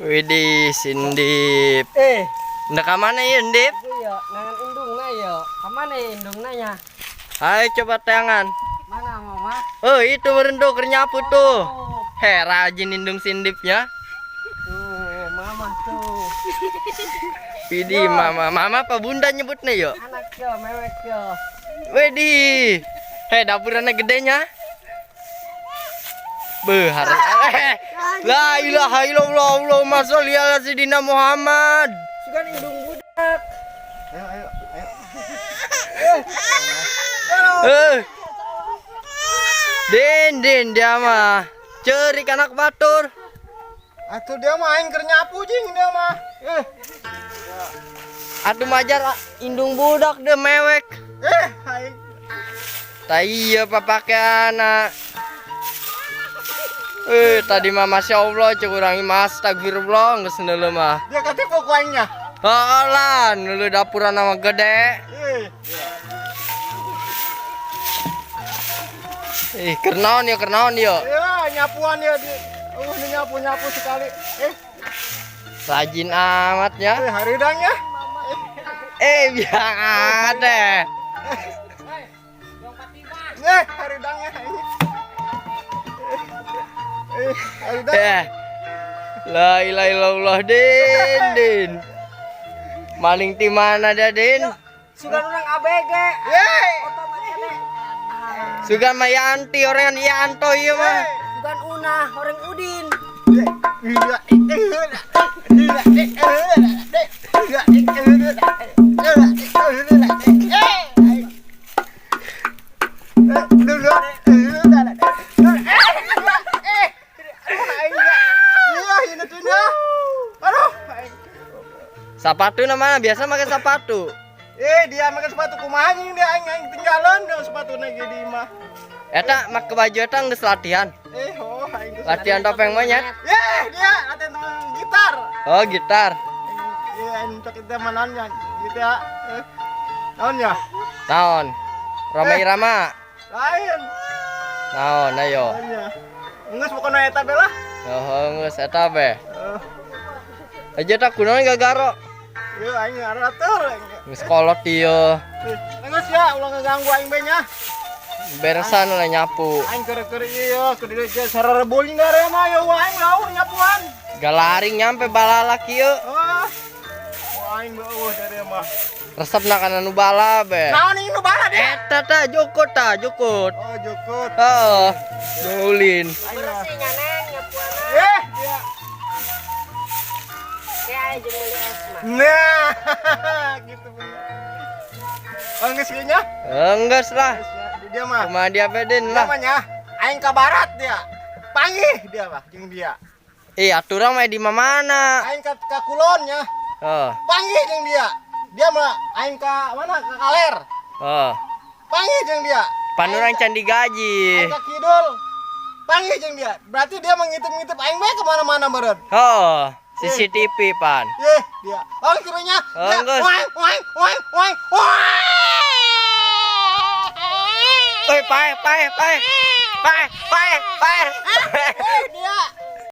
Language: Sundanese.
Widih, Sindip. Eh, Nah, ka mana ya, Ndip? Iya, nangan indungna ya. Kamana ya indungna nya? Ayo coba tangan. Mana, Mama? Oh, itu merenduk keur nyapu tuh. Oh, He, rajin indung Sindipnya. Tuh, Mama tuh. Widih, Mama. Mama apa Bunda nyebutnya yuk? Anak yo, mewek yo. Widih. He, dapurannya gedenya. Beuh, harus. Eh, la ilaha illallah, Allahumma sholli ala sayyidina Muhammad. Sugan indung budak. Ayo, ayo, ayo. Eh. Din, Din, dia mah. Cerik anak batur. Atuh dia mah aing keur nyapu jing dia mah. Eh, Atuh majar indung budak deh mewek. eh, aing. Tak iya pakai anak. Eh, tadi mah masya Allah cek urang mah astagfirullah geus neuleuh mah. Dia katipu ku aingnya. Heeh lah, neuleuh dapuran nama gede. Eh, Ih, keur naon ya, keur naon ya. ya nyapuan ya di. Oh, ini nyapu-nyapu sekali. Eh, Rajin amat ya. eh haridang ya. Eh, biang ada. Eh, haridang ya. Eh, haridang. Eh. La ilaha illallah, Din, Din. Maling ti mana dia, Din? Sugan urang ABG. Eh, Sugan mah Yanti, orang Yanto ieu mah. Sugan Unah, orang Udin. iya, iya, iya, iya, Sepatu namanya biasa pakai sepatu. Eh, dia pakai sepatu kumaha anjing dia aing aing tinggalan dong sepatu ge di imah. Eta make baju eta geus latihan. Eh, oh aing geus Latihan topeng monyet. Eh, dia latihan topeng gitar. Oh, gitar. Iya, aing cek itu manannya gitu ya. Eh, naon ya? Naon? Roma Irama. Lain. Naon ayo. Naon ya? Geus pokona eta be lah. Oh, geus eta be. Eh, Aja tak kunaon gagaro. ieu aing ngaratur aing. Geus kolot ieu. Eh, geus ya ulah ngeganggu aing be nya. Beresan lah nyapu. Aing keur-keur ieu keur di sarerebul mah ya aing laur nyapuan. Galaring nyampe balalak ieu. Ah. Wah, aing beueuh dari mah. Resepna kana nu bala be. Naon ini nu bala dia? Eta ta jukut ta jukut. Oh, jukut. Heeh. Ulin. Aing mah. Bersih nya neng nyapuana. Eh, dia. Kayak aing jeung meuli es mah. Nah, gitu bener. Oh, geus kieu nya? Enggeus lah. Geus ya, di dia mah. Kumaha dia be Din lah. Namanya aing ka barat dia. Panggih dia mah jeung dia. Ih, aturan mah di mana? Aing ka kulon nya. Heeh. Panggih jeung dia. Dia mah aing ka mana? Ka kaler. Heeh. Panggih jeung dia. Panurang can digaji. Aing ka kidul. Panggih jeung dia. Berarti dia mengintip-ngintip aing bae kemana-mana meureun. Heeh. CCTV pan. Eh, dia. Oh, kiranya. Oh, Dia. geus. Wang, wang, wang, wang, wang. Oi, pae, pae, pae. Pae, pae, pae. Eh, dia.